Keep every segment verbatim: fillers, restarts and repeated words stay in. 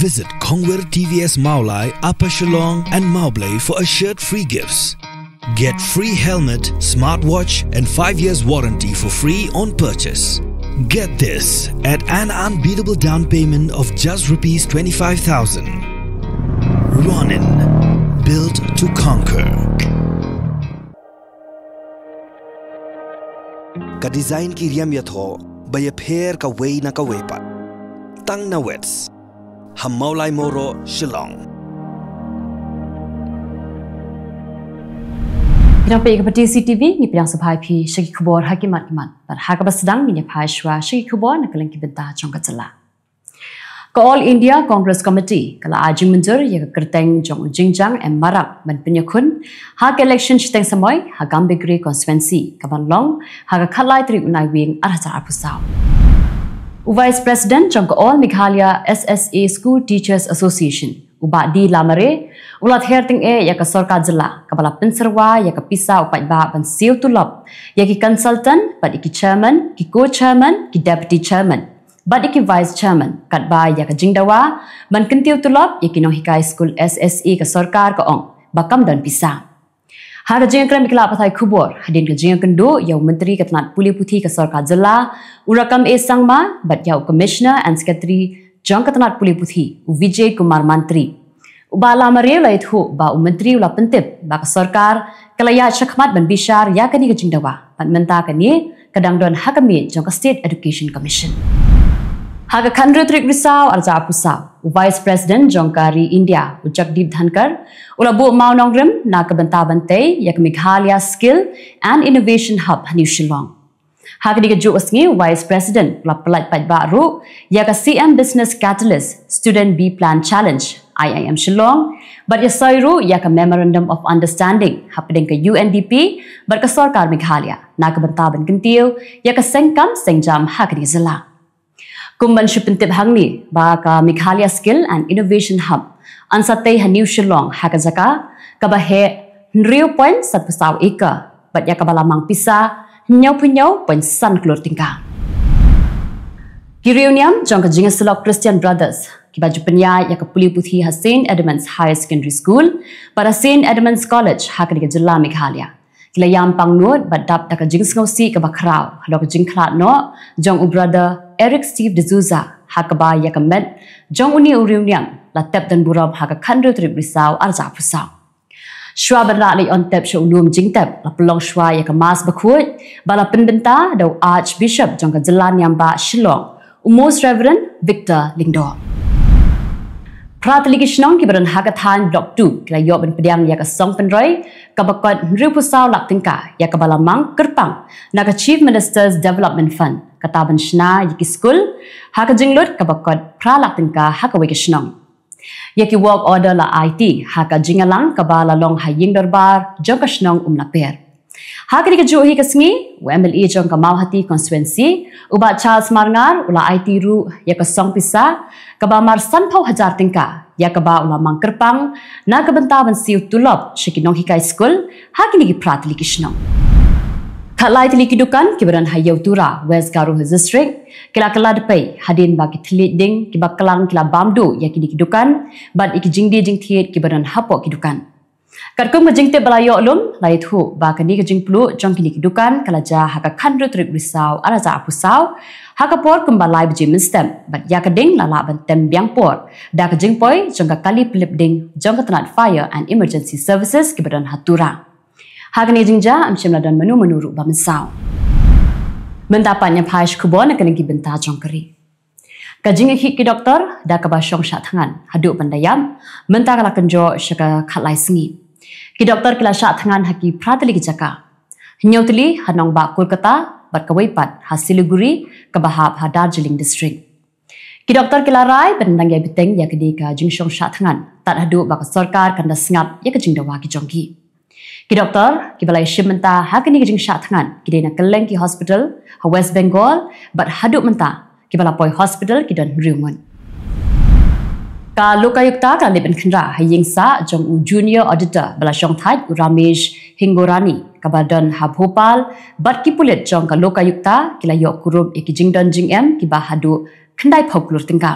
Visit Kongwir T V S Mawlai, Upper Shillong and Mawblei for assured free gifts. Get free helmet, smartwatch and five years warranty for free on purchase. Get this at an unbeatable down payment of just rupees twenty-five thousand. Ronin, built to conquer. Ka design ki riam ïathoh ba ïapher kawei na kawei pat. Tang na Wets, ha Mawlai Mawroh, Shillong. Phi nang peit ïa ka Pyrthei C T V, ngi pdiang sngewbha ïa phi sha ki khubor ha ki mat ki mat. Bad ha kaba sdang ngin ïa phai shuwa sha ki khubor na ka liang ki bynta jong ka jylla. Ka All India Congress Committee ka la ai jingmynjur ïa ka kyrteng jong u Jingjang M Marak ban pynïakhun ha ka election shiteng samoi ha Gambegre constituency kaban long ha ka khatlai tarik u Naiwieng arhajar arphew saw. U Vice President jong ka All Meghalaya S S A School Teachers Association, u Bah D Lamare, u la ther tyngeh ïa ka sorkar jylla kaba la pynsyrwa ïa ka pisa u paidbah ban siew tulop ïa ki consultant bad ïa ki chairman, ki co-chairman, ki deputy chairman bad ïa ki vice chairman, katba ïa ka jingdawa ban kyntiew tulop ïa ki nonghikai skul S S A ka sorkar ka ong ba kam don pisa. Ha ka jingïakren bad ki lad pathai khubor hadien ka jingïakynduh ïa u Myntri ka tnat pule puthi ka sorkar jylla, u Rakkam A Sangma, bad ïa u Commissioner and Secretary jong ka tnat pule puthi, u Vijay Kumar Mantri, u Bah Lamare u la ïathuh ba u Myntri u la pyntip ba ka sorkar ka la ïaid shakhmat ban bishar ïa kane ka jingdawa bad mynta kane ka dang don ha ka miej jong ka State Education Commission. Ha ka khathynriew tarik Risaw arhajar arphew saw, u Vice President jong ka ri India, u Jagdeep Dhankhar, u la buh mawnongrim na ka bynta ban tei ïa ka Meghalaya Skill and Innovation Hub ha New Shillong. Ha kane kajuh ka sngi, u Vice President u la pyllait paidbah ruh ïa ka C M Business Catalyst Student B Plan Challenge, I I M Shillong, bad ïasoi ruh ïa ka Memorandum of Understanding hapdeng ka U N D P bad ka sorkar Meghalaya na ka bynta ban kyntiew ïa ka seng kam seng jam ha kane ka jylla. Kum ban shu pyntip hangne ba ka Meghalaya Skill and Innovation Hub yn sa tei ha New Shillong ha ka jaka kaba heh hynriew point sanphew saw acre bad ïa kaba la mang pisa hynñiewphew hynñiew point san klur tyngka. Ki riewniam jong ka jingïasyllok Christian Brothers kiba ju pynïaid ïa ka pule puthi ha Saint Edmund's Higher Secondary School bad ha Saint Edmund's College ha kane ka jylla Meghalaya, ki la ïam pangnud bad dap da ka jingsngewsih kaba khraw halor ka jingkhlad noh jong u Brother Eric Steve D'Souza, ha kaba ïa ka met jong une u riewniam la tep don burom ha ka khathynriew tarik Risaw arhajar arphew saw. Shuwa ban rah leit on tep sha u lum jingtep, la pynlong shuwa ïa ka Mass bakhuid ba la pynbynta da u Archbishop jong ka jylla niam bah Shillong, u Most Reverend Victor Lyngdoh. Phra tylli ki shnong kiba don ha ka thaiñ Block two ki la ïoh ban pdiang ïa ka song pynroi kaba kot hynriewphew saw lak tyngka ïa kaba la mang kyrpang na ka Chief Minister's Development Fund, kata ban shna ïa ki skul ha ka jinglut kaba kot phra lak tyngka ha kawei ka shnong. Ïa ki work order la aiti ha ka jingïalang kaba la long ha ïing dorbar jong ka shnong Umlaper. Ha kane kajuh hi ka sngi, u M L A jong ka Mawhati constituency, u Bah Charles Marngar, u la aiti ruh ïa ka song pisa kaba mar sanphew hajar tyngka ïa kaba u la mang kyrpang na ka bynta ban siew tulop sha ki nonghikai skul ha kine ki phra tylli ki shnong. Khatlai tylli ki dukan kiba don ha Ïewtura, West Garo Hills District, ki la kylla dpei hadien ba ki thylliej ding kiba klang ki la bam duh ïa kine ki dukan bad ïa ki jingdie jingthied kiba don hapoh ki dukan. Katkum ka jingtip ba la ïoh lum, la ïathuh ba kane ka jingpluh jong kine ki dukan ka la jia ha ka khathynriew tarik Risaw arhajar arphew saw ha ka por kumba lai baje mynstep bad ïa ka ding la lah ban tem biang por da ka jingpoi jong ka kali pynlip ding jong ka tnat Fire and Emergency Services kiba don ha Tura. Ha kane ka jingjia ym shym la don mano mano ruh ba mynsaw. Mynta pat ngin ïa phai sha ki khubor na ka liang ki bynta jong ka ri. Ka jingïakhih ki doktor da kaba shong shah thngan haduh ban da ïap mynta ka la kynjoh sha ka khatlai sngi. Ki doktor ki la shah thngan ha ki phra tylli ki jaka. Hynñiew tylli ha nongbah Kolkata bad kawei pat ha Siliguri kaba hap ha Darjeeling District. Ki doktor ki la rai ban dang ïai bteng ïa kane ka jingshong shah thngan tad haduh ba ka sorkar kan da sngap ïa ka jingdawa ki jong ki. Ki doktor kiba la ïashim bynta ha kane ka jingshah thngan ki dei na kylleng ki hospital ha West Bengal bad haduh mynta kiba la poi hospital ki don hynriew ngut. Ka Lokayukta ka la leit ban khynra ha ïing sah jong u Junior Auditor ba la shongthait u Ramesh Hingorani kaba don ha Bhopal bad ki pulit jong ka Lokayukta ki la ïoh kurup ïa ki jingdon jingem kiba haduh khyndai phew klur tyngka.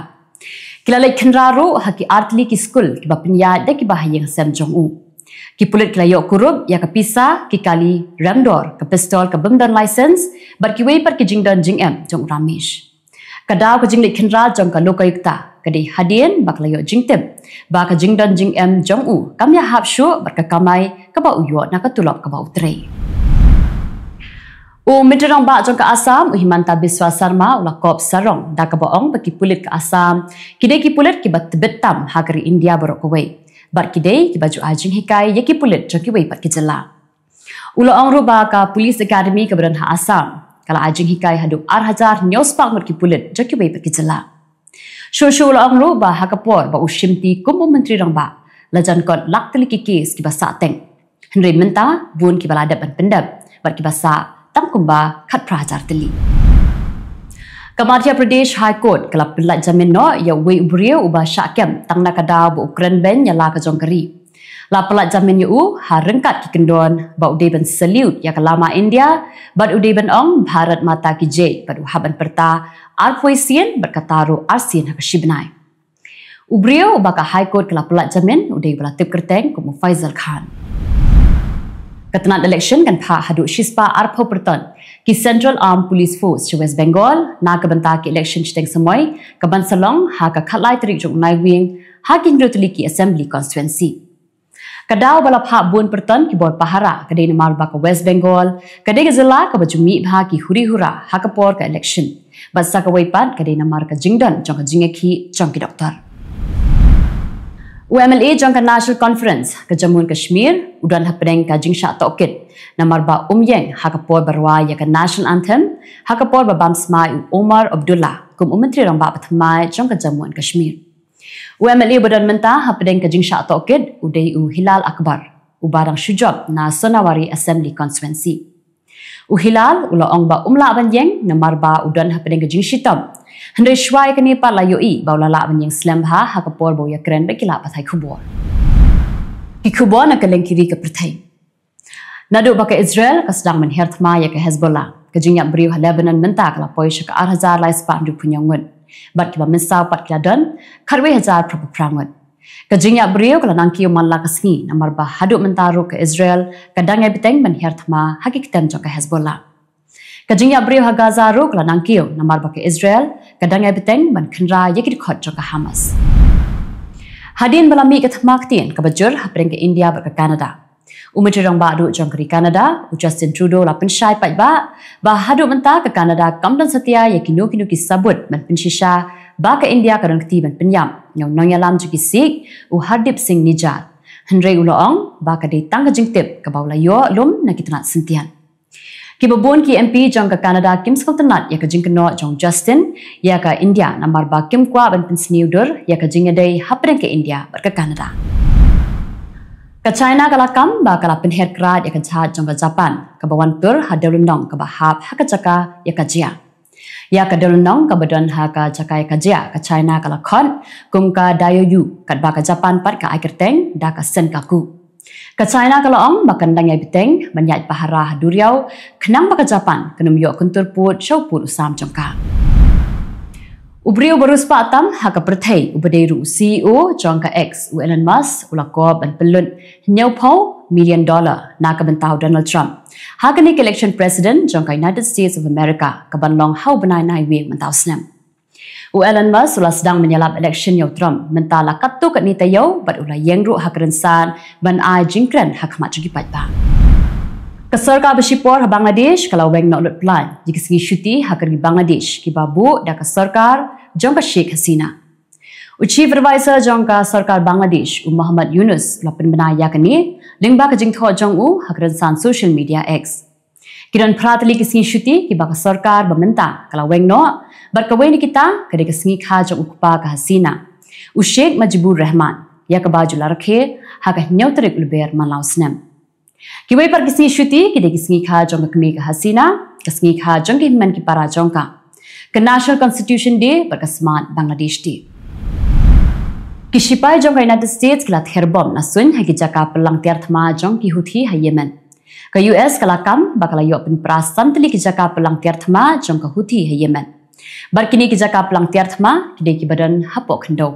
Ki la leit khynra ruh ha ki artylli ki skul kiba pynïaid da kiba ha ïing ha sem jong u. Ki pulit ki la ïoh kurup ïa ka pisa, ki kali, rem dor, ka pistol kaba ym don license bad kiwei pat ki jingdon jingem jong u Ramesh. Ka daw ka jingleit khynra jong ka lokayukta ka dei hadien ba ka la ïoh jingtip ba ka jingdon jingem jong u kam ïahap shuh bad ka kamai kaba u ïoh na ka tulop kaba u trei. U Myntri Rangbah jong ka Assam, u Himanta Biswa Sarma, u la kop sarong da kaba ong ba ki pulit ka Assam ki dei ki pulit kiba tbit tam ha ka ri India baroh kawei bad ki dei kiba ju ai jinghikai ïa ki pulit jong kiwei pat ki jylla. U la ong ruh ba ka Police Academy kaba don ha Assam ka la ai jinghikai haduh ar hajar hynñiew spah ngut ki pulit jong kiwei pat ki jylla. Shuh shuh u la ong ruh ba ha ka por ba u shimti kum u Myntri Rangbah, la jan kot lak tylli ki kes kiba sah teng. Hynrei mynta bun kiba la dep ban pyndep bad kiba sah tang kumba khatphra hajar tylli. Ka Madhya Pradesh High Court ka la pynlait jamin noh ïa uwei u briew uba shah kem tang na ka daw ba u kren beiñ ïa la ka jong ka ri. La pynlait jamin ïa u ha ryngkat ki kyndon ba u dei ban salute ïa ka lama India bad u dei ban ong Bharat Mata Ki Jai bad u hap ban pyrta arphew sien bad kata ruh arsien ha ka shi bnai. U briew uba ka High Court ka la pynlait jamin u dei uba la tip kyrteng kum u Faisal Khan. Ka tnat election kan phah haduh shispah arphew pyrton ki Central Armed Police Force sha West Bengal na ka bynta ki election shiteng samoi kaban sa long ha ka khatlai tarik jong u Naiwieng ha ki hynriew tylli ki assembly constituency. Ka daw ba la phah bun pyrton ki bor pahara ka dei namar ba ka West Bengal ka dei ka jylla kaba ju mih bha ki huri hura ha ka por ka election. Bad sa kawei pat ka dei namar ka jingdon jong ka jingïakhih jong ki doktor. U MLA jong ka National Conference ka Jammu and Kashmir u don hapdeng ka jingshah tohkit namar ba um ïeng ha ka por ba rwai ïa ka National Anthem ha ka por ba bam smai u Omar Abdullah kum u Myntri Rangbah ba thymmai jong ka Jammu and Kashmir. U MLA ba don mynta hapdeng ka jingshah tohkit u dei u Hilal Akbar, uba dang shu jop na Sonawari Assembly Constituency. U Hilal u la ong ba um lah ban ïeng namar ba u don hapdeng ka jingshitom. Hynrei shuwa ïa kane pat la ïohi ba u la lah ban ïeng slem bha ha ka por ba u ïakren bad ki lad pathai khubor. Ki khubor na kylleng ki ri ka pyrthei. Naduh ba ka Israel ka sdang ban hiar thma ïa ka Hezbollah, ka jingïap briew ha Lebanon mynta ka la poi sha ka ar hajar lai spah hynriewphew hynñiew ngut. Bad kiba mynsaw pat ki la don khatwei hajar phraphew phra ngut. Ka jingïap briew ka la nangkiew man la ka sngi namar ba haduh mynta ruh ka Israel ka dang ïai bteng ban hiar thma ha ki ktem jong ka Hezbollah. Ka jingïap briew ha Gaza ruh ka la nangkiew namar ba ka Israel ka dang ïai bteng ban khynra ïa ki dkhot jong ka Hamas. Hadien ba la mih ka thma ktien kaba jur hapdeng ka India bad ka Canada, u Myntri Rangbah duh jong ka ri Canada, u Justin Trudeau la pynshai paidbah ba haduh mynta ka Canada kam don satia ïa kino kino ki sabut ban pynshisha ba ka India ka don kti ban pynïap ïa u nongïalam jong ki Sikh, u Hardeep Singh Nijjar. Hynrei u la ong ba ka dei tang ka jingtip kaba u la ïoh lum na ki tnat syntien. Kiba bun ki MP jong ka Canada kim sngewtynnat ïa ka jingkynnoh jong Justin ïa ka India namar ba kim kwah ban pynsniew dur ïa ka jingïadei hapdeng ka India bad ka Canada. Ka China ka la kam ba ka la pynher krad ïa ka jhaj jong ka Japan kaba wan tur ha dewlynnong kaba hap ha ka jaka ïa ka jia. Ïa ka dewlynnong kaba don ha ka jaka ïa ka jia ka China ka la khot kum ka Diaoyu, katba ka Japan pat ka ai kyrteng da ka Senkaku. Ka China ka la ong ba kan dang ïai bteng ban ïaid pahara ha duriaw khnang ba ka Japan kan ym ïoh kyntur pud sha u pud u sam jong ka. U briew ba riewspah tam ha ka pyrthei uba dei ruh u CEO jong ka X, u Elon Musk, u la kop ban pynlut hynñiewphew million dollar na ka bynta u Donald Trump ha kane ka election president jong ka United States of America kaban long ha u bnai Naiwieng mynta u snem. U Elon Musk u la sdang ban ïalap election ïa u Trump mynta la katto katne taïew bad u la ïeng ruh ha ka rynsan ban ai jingkren ha khmat jong ki paidbah. Ka sorkar ba shipor ha Bangladesh ka la weng noh lut plain ïa ki sngi shuti ha ka ri Bangladesh kiba buh da ka sorkar jong ka Sheikh Hasina. U Chief Advisor jong ka sorkar Bangladesh, u Muhammad Yunus, u la pynbna ïa kane lyngba ka jingthoh jong u ha ka rynsan social media X. Ki don phra tylli ki sngi shuti kiba ka sorkar ba mynta ka la weng noh, bad kawei na kita ka dei ka sngi kha jong u kpa ka Hasina, u Sheikh Mujibur Rahman, ïa kaba ju la rakhe ha ka hynñiew tarik u Lber man la u snem. Kiwei pat ki sngi shuti ki dei ki sngi kha jong ka kmie ka Hasina, ka sngi kha jong ki hynmen ki para jong ka, ka National Constitution Day bad ka Smart Bangladesh Day. Ki shipai jong ka United States ki la ther bom na suiñ ha ki jaka pynlang tiar thma jong ki Houthi ha Yemen. Ka U S ka la kam ba ka la ïoh pynpra san tylli ki jaka pynlang tiar thma jong ka Houthi ha Yemen. Bad kine ki jaka plang tiar thma ki dei kiba don hapoh khyndew.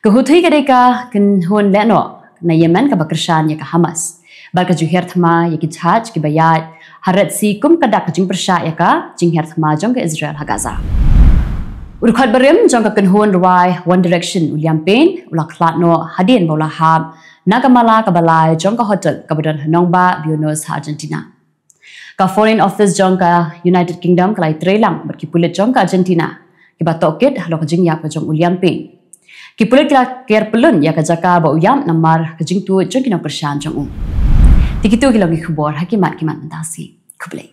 Ka Houthi ka dei ka kynhun lehnoh na Yemen kaba kyrshan ïa ka Hamas. Bad ka ju hiar thma ïa ki jahaj kiba ïaid ha Red Sea kum ka dak ka jingpyrshah ïa ka jinghiar thma jong ka Israel ha Gaza. U dkhot barim jong ka kynhun rwai One Direction, u Liam Payne, u la khlad noh hadien ba u la hap na ka mala kaba lai jong ka hotel kaba don ha nongbah Buenos ha Argentina. Ka Foreign Office jong ka United Kingdom ka la ïatrei lang bad ki pulit jong ka Argentina kiba tohkit halor ka jingïap ka jong u Liam Payne. Ki pulit ki la ker pyllun ïa ka jaka ba u ïap namar ka jingtuid jong ki nongkyrshan jong u. Te kito ki long ki khubor ha ki mat ki mat mynta shi. Khublei.